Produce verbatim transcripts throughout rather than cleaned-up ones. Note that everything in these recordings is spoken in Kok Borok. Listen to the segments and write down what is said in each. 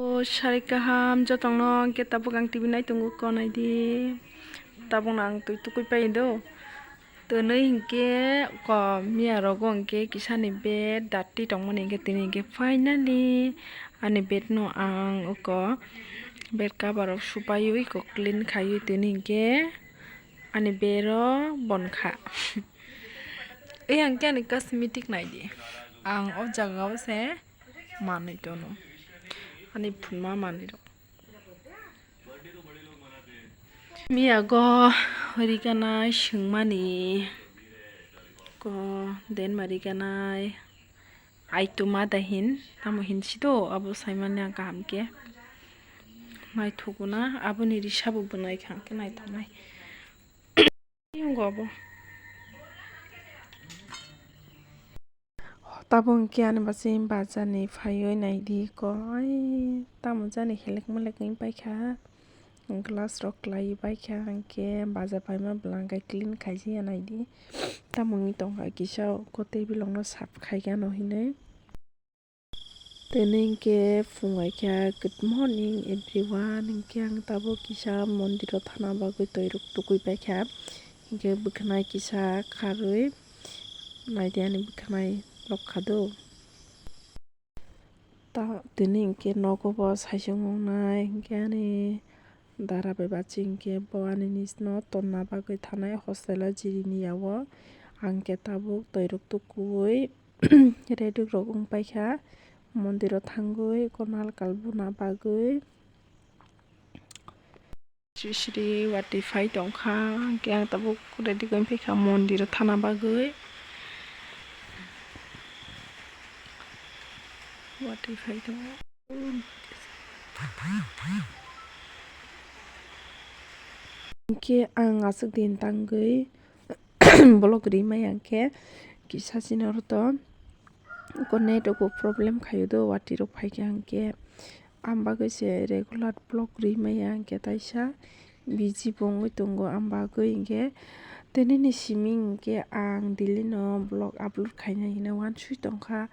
O sari kaham jotongno hwnkhe tabuk ang T V nai tongo, ko nai di. Tabukno ang twi tukui pai do. Twnwi hinkhe ko miya rogo hinkhe kisani bed dati tongmani hinkhe tini hinkhe finally ani bed no ang uko bed cover rok supaiwi ko clean khaiwi tini hinkhe ani bed o bon kha. Ei ang khe ani cosmetic nai di. Ang o jaga o se manwi tono. Ani phunma manwi rok. Miya go riganai swngmani ko den ma riganai aituma da hin tamo hin sido abo saimani ang kaham khe naithokna aboni risa bo bwnai kha khe naithoknai. Tabuk hwnkhe ani bwsai bazar ni phaiwi naidi ko, ai tamo jani helek melek wng paikha, glass rok kwlaiwi paikha, hwnkhe bazar phaima bwlangkhe clean khaijaya naidi, tamo wngwi tongkha kisa o tei bilokno sap khaigano hinwi. Tini hinkhe phung aikha, good morning everyone. Hinkhe ang tabuk kisa mondiro thana bagwi toirok tukui paikha. Hinkhe bwkhanai kisa kharwi naidi ani bwkhanai lokha do. Ta-, tini hinkhe nogo bo saisung wngnai, hinkhe ani dara bai bachwi hinkhe bo ani niche no tonna bagwi thanai hostel o jirini ya o. Ang khe tabuk toirok tukui. Ready rok wng paikha, mondiro thangwi konal kal buna bagwi. Sri sri watwi phai tongkha, hwnkhe ang tabuk ready wng paikha mondiro thana bagwi. Watwi phai tongo. Hwnkhe ang aswk din tangwi. Block ri maya khe kisa chini oro to ko net rok bo problem khaio do, watwi rok phai khe hwnkhe. Am bagwi se regular block ri maya hwnkhe taisa busy bo wngwi tongo, am bagwi hwnkhe tei nini simi hwnkhe ang daily no block upload khainai hinwi uansuk tongkha.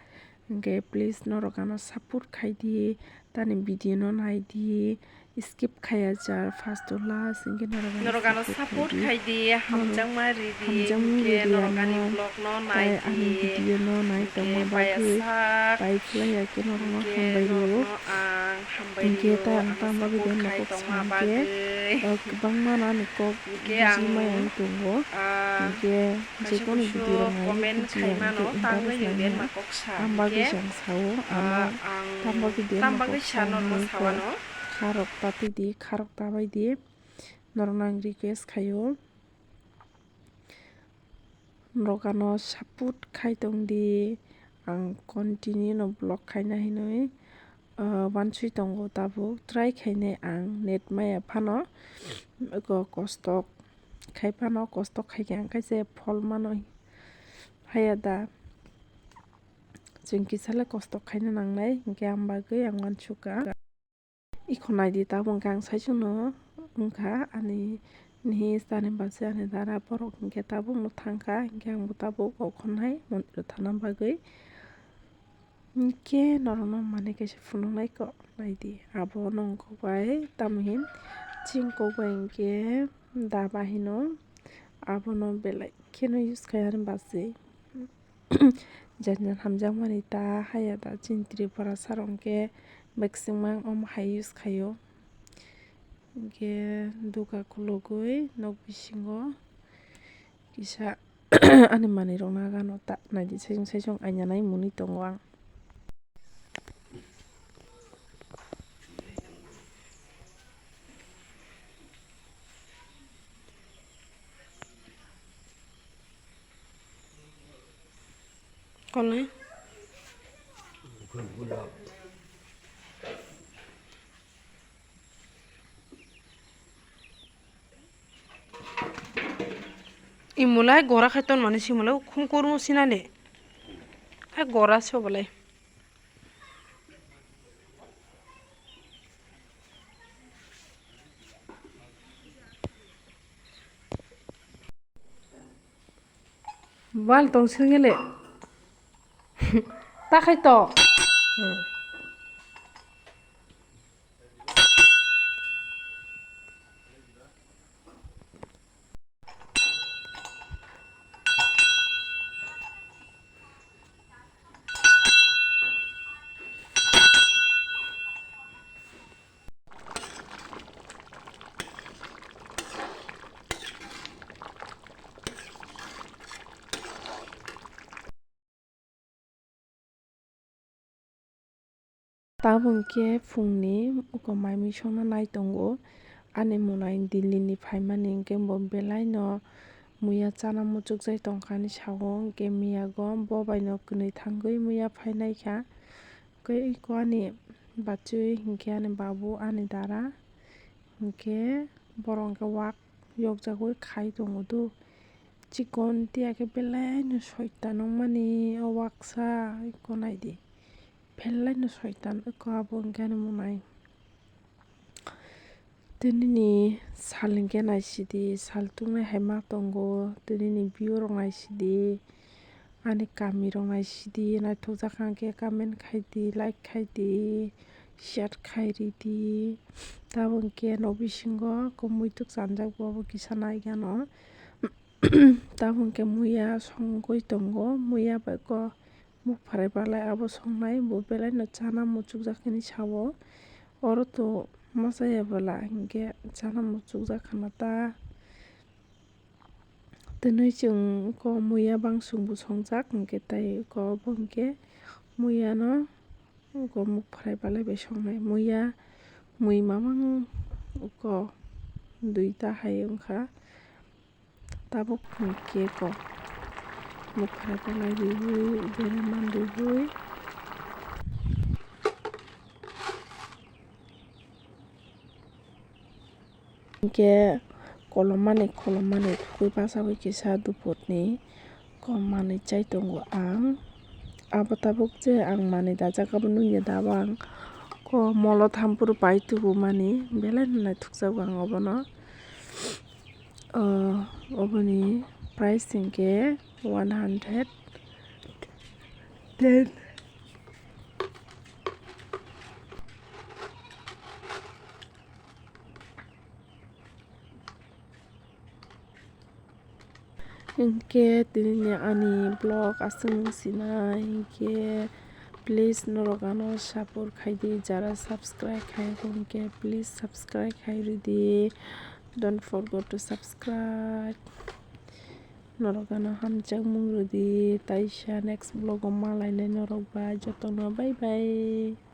Hwnkhe please norok ano support khai di, tani video no nai di, skip khaya jar first to last, hwnkhe norok ano support khai di, hamjakma ri di, hwnkhe norok ani vlog no nai di, video no nai tongma bagwi pai phlai ya khe norok no hambai rwo. Hwnkhe ta ang tamo video no kok sa hwnkhe kwbangma no ani kok buji maya wng tongo, hwnkhe jekono video rok nai comment khai mano, tangwi nang den ma kok sa. Ang bagwi se ang sao, ano tang bagwi de tang bagwi sa norok sao ano. Kharok ta twi di, kharok ta bai di. Norok no ang request khaio. Norok ano support khai tong di. Ang continue no vlog khaina hinwi, ah, wansui tongo tabuk. Try khainai ang net maya phano. Eko kostok khai phano, kostok khai khe ang khe se phol mano. Haya da, chwng kisa le kosto khaina nangnai, hinkhe ang bagwi ang uansukha. Ikho naidi tabuk hwnkhe ang saichungno wngkha ani nihi chani bachwi ani dara borok hinkhe tabukno thangkha, hinkhe ang bo tabuk okhornai mondiro thana bagwi. Hinkhe norokno manwi kaisa phunuknai kok naidi, abono wngkok bai tamo hin chini kok bai hinkhe daba hino, abono belai kheno use khai ani bachwi. Jan jan hamjakmani ta haya da chini Tripura sarong khe maximum omo hai use khaio. Hinkhe duka khulugwi nok bisingo kisa ani manwirokno agano ta naidi, saichung saichung aina nai mwnwi tongo ang. Kone? Imulai gora khai ton mani simulai khum kurmo sinani. Hai gora se obolai. Bal tong singele. Ta khai to. Hmm. Abo hwnkhe phungni uko mai mui songna nai tongo. Ani munai Delhi ni phaimani hwnkhe bo belai no muya chana muchukjai tongkha hinwi sao, hwnkhe miyago bo bai no kwnwi thangwi muya phainaikha. Tei eko ani bachwi hwnkhe ani babu ani dara hwnkhe borok hwnkhe wak yokjagwi khai tongo do. Chikon tiya khe belai no soitan wngmani o waksa eko naidi. Belai no soitan eko abo hwnkhe ani munai. Tinini sal hwnkhe naisidi, sal tungnai hai ma tongo. Tinini view rok naisidi, ani kami rok naisidi, naithokjak kha hwnkhe comment khaidi, like khaidi, share khairidi. Tabuk hwnkhe nok bisingo muituk chanjak bo, bo kisa naigano. Tabuk hwnkhe muya songwi tongo, muya bai kok muk pharai balai abo songnai, bo belai no chana muchukjak hinwi sao. Oro to masa ya bwla hwnkhe chana muchukjak khana ta. Twnwi chwng kok muya bangsung bo songjak hwnkhe tei kok bo hwnkhe muya no kok muk pharai balai bai songnai. Muya mui mamang kok duita hai wngkha. Tabuk hwnkhe kok muk pharai balai riwi bere man riwi. Hwnkhe kolom mani kolom mani thugui bachaui kisa dupurni kom manwi chai tongo ang. Abo tabuk je ang manwi dajak abo nungya da abo ang ko molo thampuru pai tubumani belai no naithokjago ang obono. O, oboni price hwnkhe one hundred ten. Hinkhe tinini ani vlog aswk nung sinai hinkhe please norok ano support khaidi, jara subscribe khayakhe hinkhe please subscribe khairidi, don't forget to subscribe. Norok ano hamjakmung rwdi, taisa next vlog o malainai norok bai, jotono bye bye.